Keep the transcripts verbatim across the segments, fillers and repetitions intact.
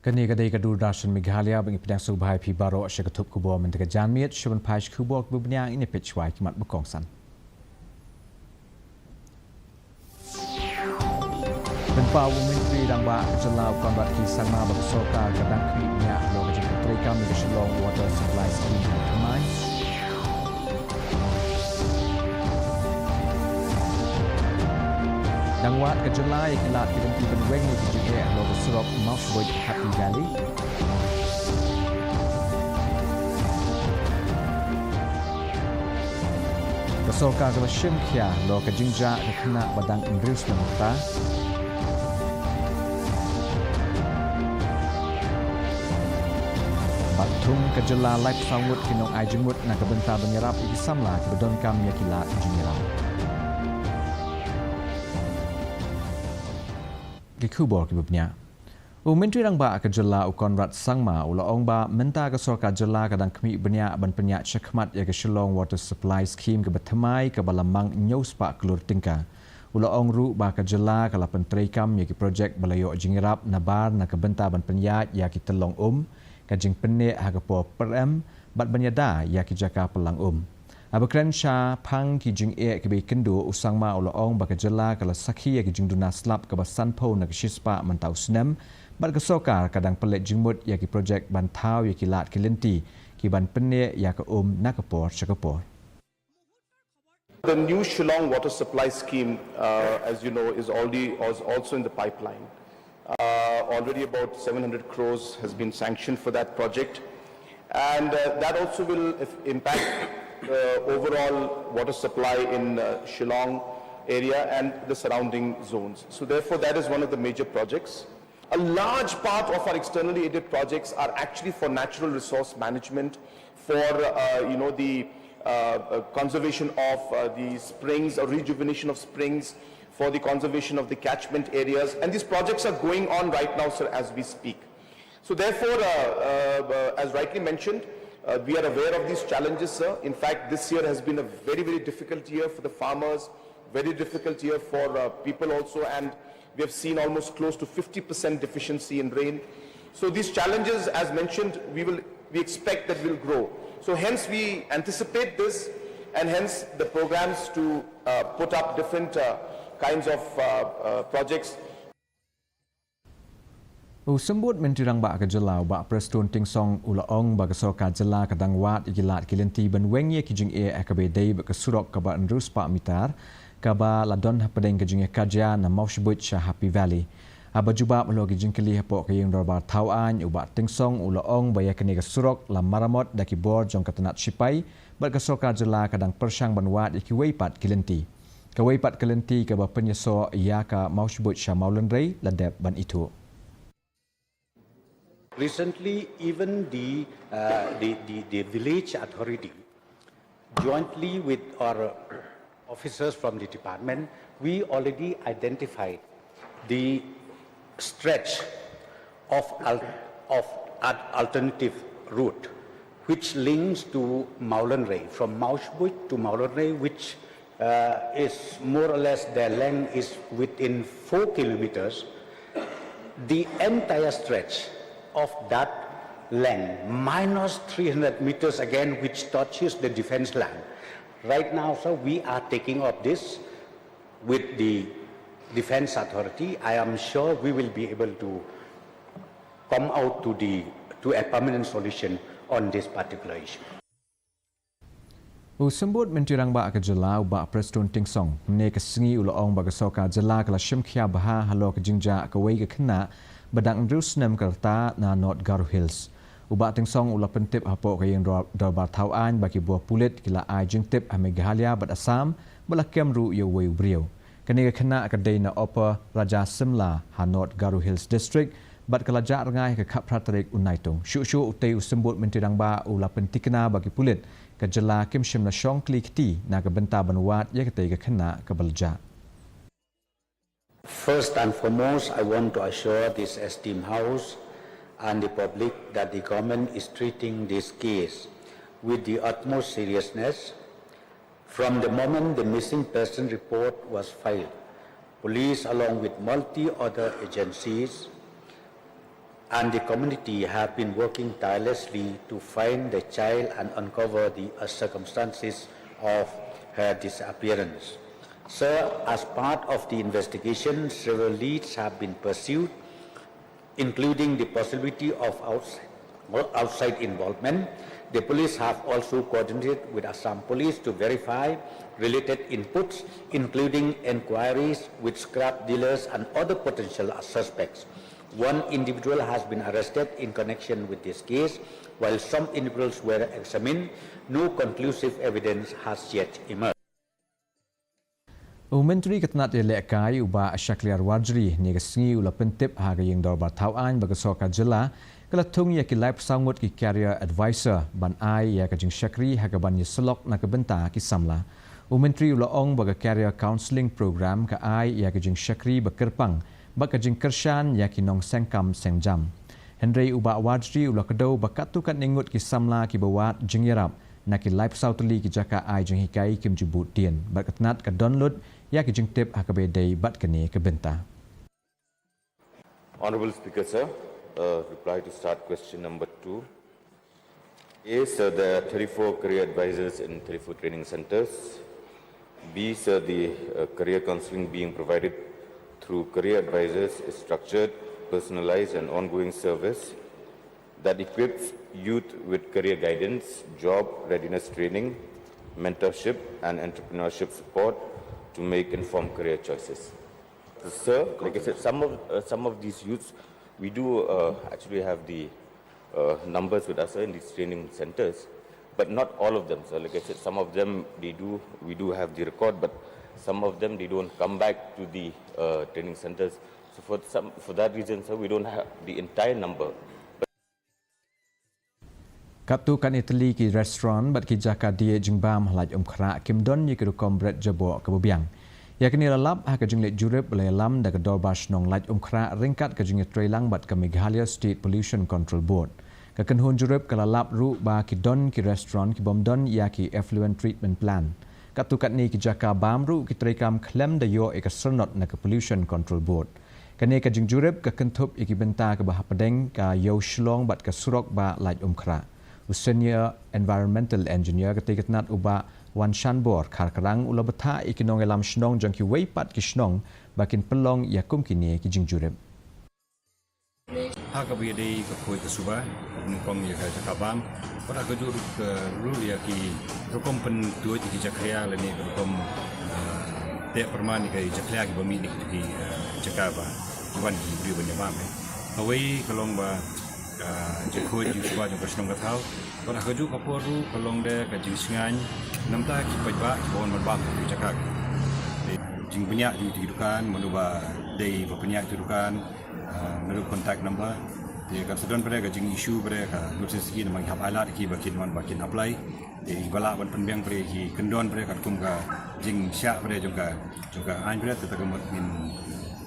Kane ka dei ka Doordarshan Meghalaya, ba ngi pdiang sngewbha ïa phi baroh sha ka thup khubor mynta ka janmiet. Sha ban phai sha ki khubor kiba bniah, ngin ïa peit shuwa ki mat ba kongsan. Pynpaw u Myntri Rangbah ka jylla u Conrad K Sangma ba ka sorkar ka dang khmih bniah halor ka jingpyntreikam ïa ka Shillong Water Supply Scheme kaba thymmai. Dang wad ka jylla ïa ki lad ki lynti ban weng ïa ki jingeh halor ka surok Mawshbuit Happy Valley. Ka sorkar ka la shim khia halor ka jingjia ka khynnah ba dang hynriew snem rta. Bad thung ka jylla, laiphew saw ngut ki nongai jingmut na ka bynta ban ïarap ïa ki samla kiba donkam ïa ki lad jingïarap. Ki khubor kiba bniah. U Myntri Rangbah ka jylla u Conrad Sangma u la ong ba mynta ka sorkar jylla ka dang khmih bniah ban pynïaid shakhmat ïa ka Shillong Water Supply Scheme kaba thymmai, kaba la mang hynñiew spah klur tyngka. U la ong ruh ba ka jylla ka la pyntreikam ïa ki projek ba la ïoh jingïarap nabar na ka bynta ban pynïaid ïa ki tyllong um, ka jingpynneh ha ka por pyrem, bad ban ïada ïa ki jaka pynlang um. Haba kren shaphang ki jingeh kiba ïakynduh, u Sangma u la ong ba ka jylla ka la sakhi ïa ki jingduna slap kaba sanphew na ka shispah mynta u snem, bad ka sorkar ka dang pynleit jingmut ïa ki projek ban thaw ïa ki lad ki lynti ki ban pynneh ïa ka um na ka por sha ka por. The new Shillong Water Supply Scheme, uh, as you know, is already, is also in the pipeline. Uh, already about seven hundred crores has been sanctioned for that project. And, uh, that also will if-, impact the overall water supply in, uh, Shillong area and the surrounding zones. So therefore, that is one of the major projects. A large part of our externally aided projects are actually for natural resource management, for, uh, you know, the, uh, uh, conservation of, uh, the springs, or rejuvenation of springs, for the conservation of the catchment areas. And these projects are going on right now, sir, as we speak. So therefore, uh, uh, uh, as rightly mentioned, uh, we are aware of these challenges, sir. In fact, this year has been a very, very difficult year for the farmers, very difficult year for, uh, people also, and we have seen almost close to fifty percent deficiency in rain. So these challenges, as mentioned, we will, we expect that will grow. So hence we anticipate this, and hence the programs to, uh, put up different, uh, kinds of, uh, uh, projects. U Symbud Myntri Rangbah ka jylla u Bah Prestone Tynsong u la ong ba ka sorkar jylla ka dang wad ïa ki lad ki lynti ban weng ïa ki jingeh ha kaba ïadei bad ka surok kaba hynriew spah mitar, kaba la don hapdeng ka jingïakajia na Mawshbuit sha Happy Valley. Haba jubab halor ki jingkylli hapoh ka ïing dorbar thaw aiñ, u Bah Tynsong u la ong ba ïa kane ka surok la maramot da ki bor jong ka tnat shipai, bad ka sorkar jylla ka dang pyrshang ban wad ïa kiwei pat ki lynti. Kawei pat ka lynti kaba pynïasoh ïa ka Mawshbuit sha Mawlynrei la dep ban ithuh. Recently, even the, uh, the, the, the village authority, jointly with our officers from the department, we already identified the stretch of al-, of an alternative route which links to Mawlynrei, from Mawshbuit to Mawlynrei, which, uh, is more or less, their length is within four kilometers. The entire stretch of that length, minus three hundred meters again, which touches the defense land. Right now, sir, we are taking up this with the Defense Authority. I am sure we will be able to come out to the, to a permanent solution on this particular issue. U Symbud Myntri Rangbah ka jylla u Bah Prestone Tynsong mynne ka sngi u la ong ba ka sorkar jylla ka la shim khia bha halor ka jingjia kawei ka khynnah ba dang hynriew snem ka rta na North Garo Hills. U Bah Tynsong u la pyntip hapoh ka ïing dor-, dorbar thaw aiñ ba ki bor pulit ki la ai jingtip ha Meghalaya bad Assam, ba la kem ruh ïa uwei u briew. Kane ka khynnah ka dei na Upper Rajasimla ha North Garo Hills District, bad ka la jah rngai ha ka khatphra tarik u Naitung. Shuh shuh utei u Symbud Myntri Rangbah u la pyntikna ba ki pulit ka jylla kim shym la shong kli kti na ka bynta ban wad ïa katei ka khynnah kaba la jah. First and foremost, I want to assure this esteemed House and the public that the government is treating this case with the utmost seriousness. From the moment the missing person report was filed, police, along with multi other agencies, and the community have been working tirelessly to find the child and uncover the uh, circumstances of her disappearance. Sir, as part of the investigation, several leads have been pursued, including the possibility of outs- outside involvement. The police have also coordinated with Assam Police to verify related inputs, including inquiries with scrap dealers and other potential suspects. One individual has been arrested in connection with this case, while some individuals were examined. No conclusive evidence has yet emerged. U Myntri ka tnat ïalehkai u Bah Shakliar Warjri, hynne ka sngi u la pyntip ha ka ïing dorbar thaw aiñ ba ka sorkar jylla ka la thung ïa ki laiphew saw ngut ki career advisor ban ai ïa ka jingshakri ha kaban ïasyllok na ka bynta ki samla. U Myntri u la ong ba ka career counselling program ka ai ïa ka jingshakri ba kyrpang bad ka jingkyrshan ïa ki nongseng kam seng jam. Hynrei u Bah Warjri u la kdew ba katto katne ngut ki samla kiba wad jingïarap na ki laiphew saw tylli ki jaka ai jinghikai kim ju bud dien bad ka tnat ka don lut ïa ki jingtip ha kaba ïadei bad kane ka bynta. Honourable Speaker, sir, uh, reply to start question number two. A, sir, there are thirty-four career advisors in thirty-four training centres. B, sir, the uh, career counselling being provided through career advisors is structured, personalised and ongoing service that equips youth with career guidance, job readiness training, mentorship and entrepreneurship support to make informed career choices. Sir, like I said, some of uh, some of these youths, we do uh, actually have the uh, numbers with us in these training centres, but not all of them. So, like I said, some of them they do, we do have the record, but some of them they don't come back to the uh, training centres. So for some, for that reason, sir, we don't have the entire number. Katto katne tylli ki restaurant bad ki jaka die jingbam ha Laitumkhrah kim don ïa ki rukom bret jaboh kaba biang. Ïa kane la lap ha ka jingleit jurip ba la ïalam da ka Dorbar Shnong Laitumkhrah ryngkat ka jingïatreilang bad ka Meghalaya State Pollution Control Board. Ka kynhun jurip ka la lap ruh ba ki don ki restaurant ki bym don ïa ki effluent treatment plant. Katto katne ki jaka bam ruh ki treikam khlem da ïoh ïa ka syrnod na ka Pollution Control Board. Kane ka jingjurip ka kynthup ïa ki bynta kaba hapdeng ka Ïew Shillong bad ka surok ba Laitumkhrah. U Senior Environmental Engineer ka tnat u Bah Wanshanbor Kharkrang u la bthah ïa ki nongïalam shnong jong kiwei pat ki shnong ba kin pynlong ïa kum kine ki jingjurip. Ha kaba ïadei ka khuid ka suba, nyngkong ïa ka jaka bam, bad ha kajuh ruh ka ruh ïa ki rukom pyntuid ïa ki jakhlia lane ka rukom teh pyrman ïa ki jakhlia kiba mih na ki jaka ba ki wan ki briew ban ïa bam. Kawei ka long ba ka jingkhuid jingsuba jong ka shnong ka thaw, bad ha kajuh ka por ruh ka long de ka jingsngaiñ namar ki paidbah kiba wan ban bam ha ki jaka. Jingbniah jong ki dukan, mano ba dei ba bniah ki dukan, naduh contact number. Te kan sa don bre ka jing issue bre ka notice ki namar ki hap ailad ki ba kin wan ba kin apply. Te ki ba lah ban pynbiang bre ki kyndon bre katkum ka jingshah bre jong ka jong ka aiñ bre te ta ka mut ngin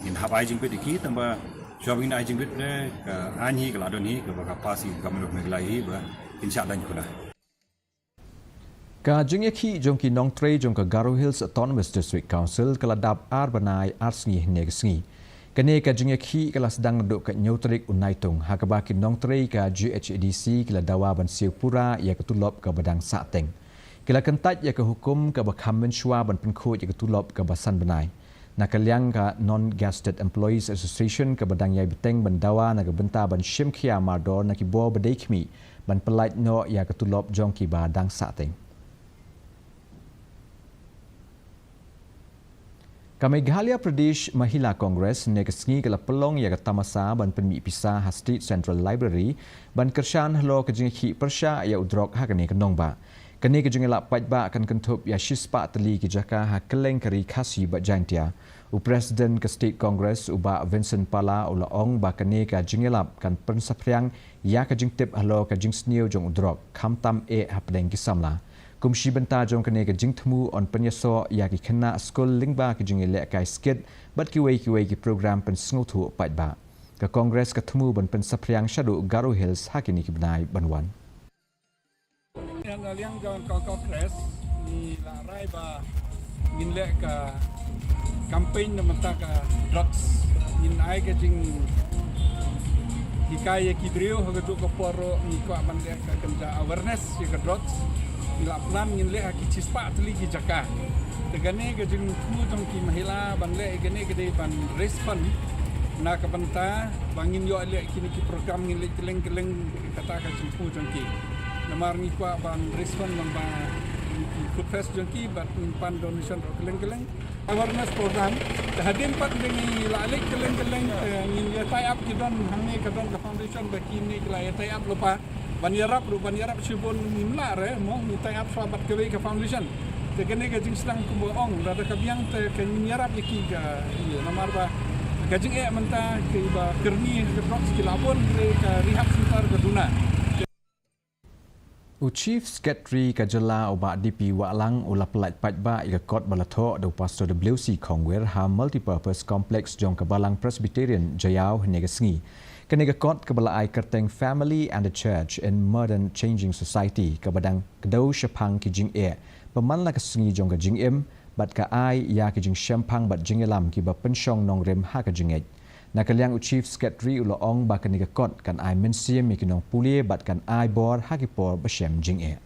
ngin hap ai jingbit ki tang ba shuwa ba ngin ai jingbit bre ka aiñ hi ka la don hi ka ba ka pass hi ka mano ka Meghalaya hi ba kin shah dang kuna. Ka jingïakhih jong ki nongtrei jong ka Garo Hills Autonomous District Council ka la dap ar bnai ar sngi hynne ka sngi. Kane ka jingïakhih ka la sdang naduh ka hynñiew tarik u Naitung ha kaba ki nongtrei ka GHADC ki la dawa ban siew pura ïa ka tulop kaba dang sahteng. Ki la kyntait ïa ka hukum kaba kham mynshuwa ban pynkhuid ïa ka tulop kaba san bnai. Na ka liang ka Non Gazetted Employees Association kaba dang ïai bteng ban dawa na ka bynta ban shim khia mardor na ki bor ba dei khmih ban pyllait noh ïa ka tulop jong kiba dang sahteng. Ka Meghalaya Pradesh Mahila Congress hynne ka sngi ka la pynlong ïa ka tamasa ban pynmih pisa ha State Central Library ban kyrshan halor ka jingïakhih pyrshah ïa u drok ha kane ka nongbah. Kane ka jingïalap paidbah kan kynthup ïa shispah tylli ki jaka ha kylleng ka ri Khasi bad Jaintia. U President ka State Congress u Bah Vincent Pala u la ong ba kane ka jingïalap kan pynsaphriang ïa ka jingtip halor ka jingsniew jong u drok khamtam eh hapdeng ki samla. Kum shi bynta jong kane ka jingthmu yn pynïasoh ïa ki khynnah skul lyngba ka jingïalehkai skit bad kiwei kiwei ki program pynsngewthuh paidbah. Ka Congress ka thmu ban pynsaphriang shaduh Garo Hills ha kine ki bnai ban wan. Na liang jong ka Congress ngi la rai ba ngin leh ka campaign na bynta ka drugs, ngin ai ka jing ki Ka ïa ki briew ha ka juk ka por ruh ngi kwah ban leh ka kynja awareness ïa ka drugs. Ngi la plan ngin leh ha ki chispah tylli ki jaka. Te kane ka jingthmu jong ki mahila ban leh ïa kane ka dei ban raise fund na ka bynta ba ngin ïoh leh kine ki program ngin leh kylleng kylleng kata ka jingthmu jong ki. Namar ngi kwah ban raise fund ban ba ki food fest jong ki bad ngin pan donation ruh kylleng kylleng. Awareness program. Te hadien pat de ngi la leh kylleng kylleng, eh, ngin ïa tie up ki don hangne ka don ka foundation ba kine ki la ïa tie up lypa. Ban ïarap ruh, ban ïarap shibun ngim lah re, mo ngi tie up shuwa bad kawei ka foundation. Te kane ka jingsdang kumba ong, lada ka biang te ka ngin ïarap ïa ki ka, ïa, namar ba ka jingeh mynta kiba kyrni ha ka drugs ki la bun re ka rehab center ka duna. U Chief Secretary ka jylla u Bah D P Wahlang u la pyllait paidbah ïa ka kot ba la thoh da u Pastor W C Khongwir ha Multipurpose Complex jong ka Balang Presbyterian Jaïaw hynne ka sngi. Kane ka kot kaba la ai kyrteng Family and the Church in Modern Changing Society kaba dang kdew shaphang ki jingeh ba man la ka sngi jong ka jingim bad ka ai ïa ki jingshemphang bad jingïalam kiba pynshong nongrim ha ka jingngeit. Na ka liang u Chief Secretary u la ong ba kane ka kot kan ai mynsiem ïa ki nongpule bad kan ai bor ha ki por ba shem jingeh.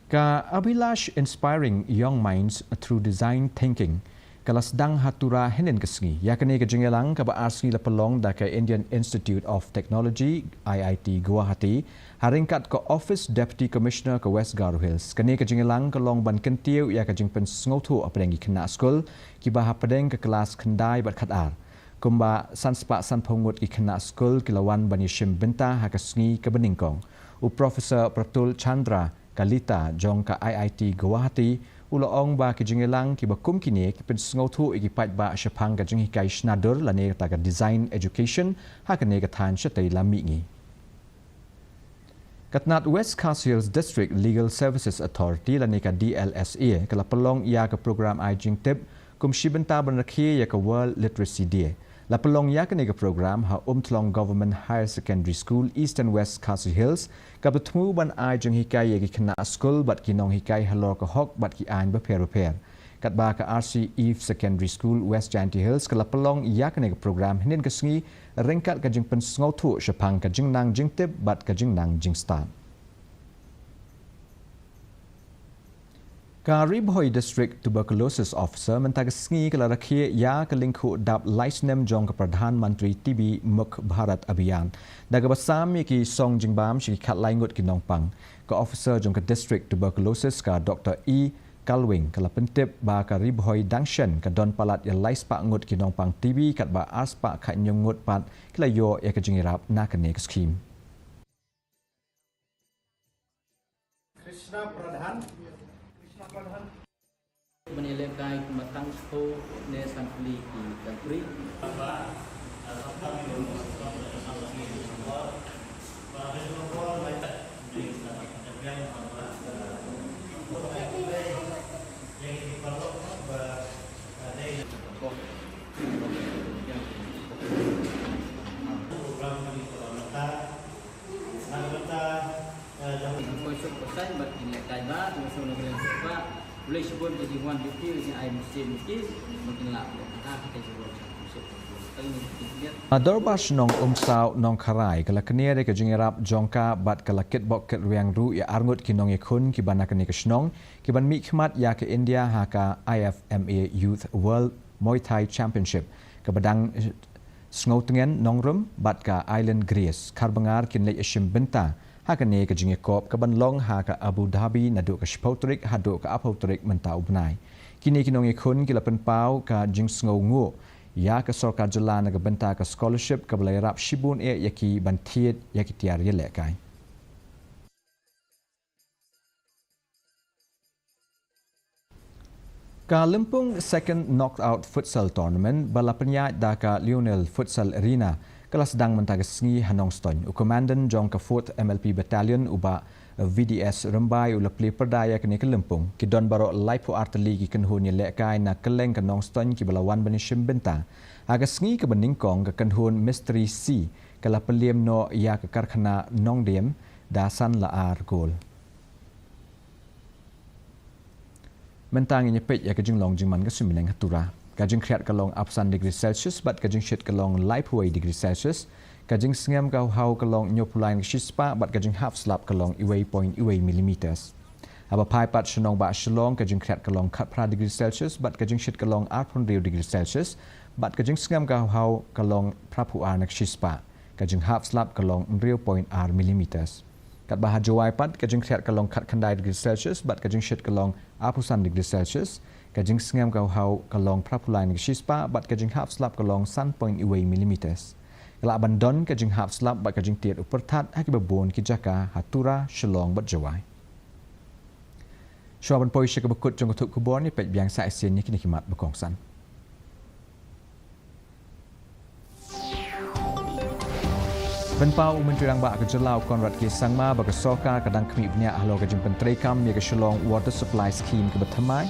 Ka Abhilash Inspiring Young Minds Through Design Thinking ka la sdang ha Tura hynnin ka sngi. Ïa kane ka jingïalang kaba ar sngi la pynlong da ka Indian Institute of Technology, I I T Guwahati, ha ryngkat ka Office Deputy Commissioner ka West Garo Hills. Kane ka jingïalang ka long ban kyntiew ïa ka jingpynsngewthuh hapdeng ki khynnah skul kiba hapdeng ka klas khyndai bad khatar. Kumba san spah sanphew ngut ki khynnah skul ki la wan ban ïashim bynta ha ka sngi kaba nyngkong. U Professor Pratul Chandra Kalita jong ka I I T Guwahati u la ong ba ki jingïalang kiba kum kine ki pynsngewthuh ïa ki paidbah shaphang ka jinghikai shna dur lane kata ka design education ha kane ka thaiñ shatei lam mihngi. Ka tnad West Khasi Hills District Legal Services Authority lane ka D L S A ka la pynlong ïa ka program ai jingtip kum shi bynta ban rakhe ïa ka World Literacy Day. La pynlong ïa kane ka program ha Umtlong Government Higher Secondary School, Eastern West Khasi Hills, kaba thmu ban ai jinghikai ïa ki khynnah skul bad ki nonghikai halor ka hok bad ki aiñ bapher bapher. Katba ka R C Eve Secondary School, West Jaintia Hills, ka la pynlong ïa kane ka program hynnin ka sngi ryngkat ka jingpynsngewthuh shaphang ka jingnang jingtip bad ka jingnang jingstad. Ka Ri Bhoi District Tuberculosis Officer mynta ka sngi ka la rakhe ïa ka lyngkhuh dap lai snem jong ka Pradhan Mantri T B Mukt Bharat Abhiyan da kaba sam ïa ki song jingbam sha ki khatlai ngut ki nongpang. Ka officer jong ka District Tuberculosis ka Doctor E Kalwing ka la pyntip ba ka Ri Bhoi dang shen ka don palat ïa lai spah ngut ki nongpang T B katba ar spah khatñiew ngut pat ki la ïoh ïa ka jingïarap na kane ka skhim. Krishna Pradhan. Ban ïalehkai kumba tang shiphew ne san tylli ki country. Dorbar Shnong Umsaw Nongkharai ka la kner ïa ka jingïarap jong ka bad ka la kitbok kitrwiang ruh ïa arngut ki nongïakhun kiba na kane ka shnong kiban mihkhmat ïa ka India ha ka I F M A Youth World Muay Thai Championship kaba dang Sngewtngen Nongrum bad ka Island Grace Kharbyngar kin leit ïashim bynta ha kane ka jingïakop kaban long ha ka Abu Dhabi naduh ka shiphew tarik haduh ka arphew tarik mynta u bnai. Kine ki nongïakhun ki la pynpaw ka jingsngewnguh ïa ka sorkar jylla na ka bynta ka scholarship kaba la ïarap shibun eh ïa ki ban thied ïa ki tiar ïalehkai. Ka Lympung Second Knockout Futsal Tournament ba la pynïaid da ka Lionel Futsal Arena ka la sdang mynta ka sngi ha Nongstoiñ. U Commandant jong ka Fourth M L P Battalion u Bah V D S Rymbai u la plie pyrda ïa kane ka lympung. Ki don baroh laiphew ar tylli ki kynhun ïalehkai na kylleng ka Nongstoiñ kiba la wan ban ïashim bynta. Ha ka sngi kaba nyngkong ka kynhun Mystery C ka la pynliem noh ïa ka Karkhana Nongdem da san la ar gol. Mynta ngin ïa peit ïa ka jinglong jingman ka suiñ bneng ha Tura. Ka jingkhriat ka long arphew san degree Celsius bad ka jingshit ka long laiphew wei degree Celsius. Ka jingsngem ka hawhaw ka long hynñiewphew lai na ka shispah bad ka jinghap slap ka long uwei point uwei millimeters. Haba phai pat sha nongbah Shillong, ka jingkhriat ka long khatphra degree Celsius bad ka jingshit ka long arphew hynriew degree Celsius bad ka jingsngem ka hawhaw ka long phraphew ar na ka shispah. Ka jinghap slap ka long hynriew point ar millimeters. Katba ha Jowai pat, ka jingkhriat ka long khatkhyndai degree Celsius bad ka jingshit ka long arphew san degree Celsius. Ka jingsngem ka hawhaw ka long phraphew lai na ka shispah bad ka jinghap slap ka long san point uwei millimeters. Ka lah ban don ka jinghap slap bad ka jingtied u pyrthat ha kiba bun ki jaka ha Tura, Shillong bad Jowai. Shuwa ban poi sha kaba kut jong ka thup khubor, ngin peit biang sa shisien ïa kine ki mat ba kongsan. Pynpaw u Myntri Rangbah ka jylla u Conrad K Sangma ba ka sorkar ka dang khmih bniah halor ka jingpyntreikam ïa ka Shillong Water Supply Scheme kaba thymmai.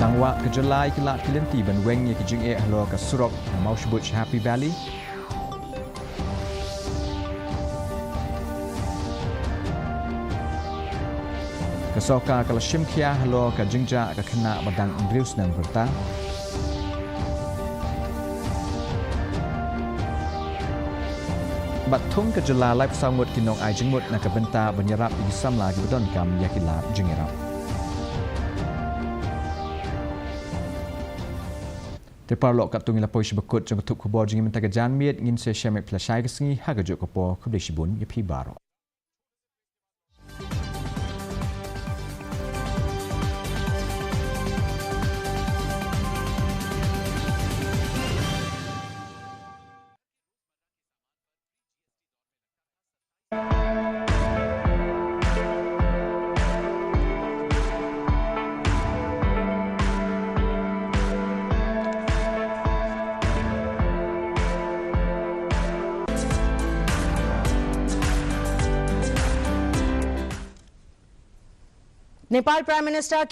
Dang wad ka jylla ïa ki lad ki lynti ban weng ïa ki jingeh halor ka surok na Mawshynrut sha Happy Valley. Ka sorkar ka la shim khia halor ka jingjah ka khynnah ba dang hynriew snem rta. Bad thung ka jylla laiphew saw ngut ki nongai jingmut na ka bynta ban ïarap ïa ki samla kiba donkam ïa ki lad jingïarap. Te paralok, katto ngi la poi sha ba kut jong ka thup khubor jong ngi mynta ka janmiet, ngin sa ïashem ïa phi lashai ka sngi ha kajuh ka por. Khublei shibun ïa phi baroh. Nepal Prime Minister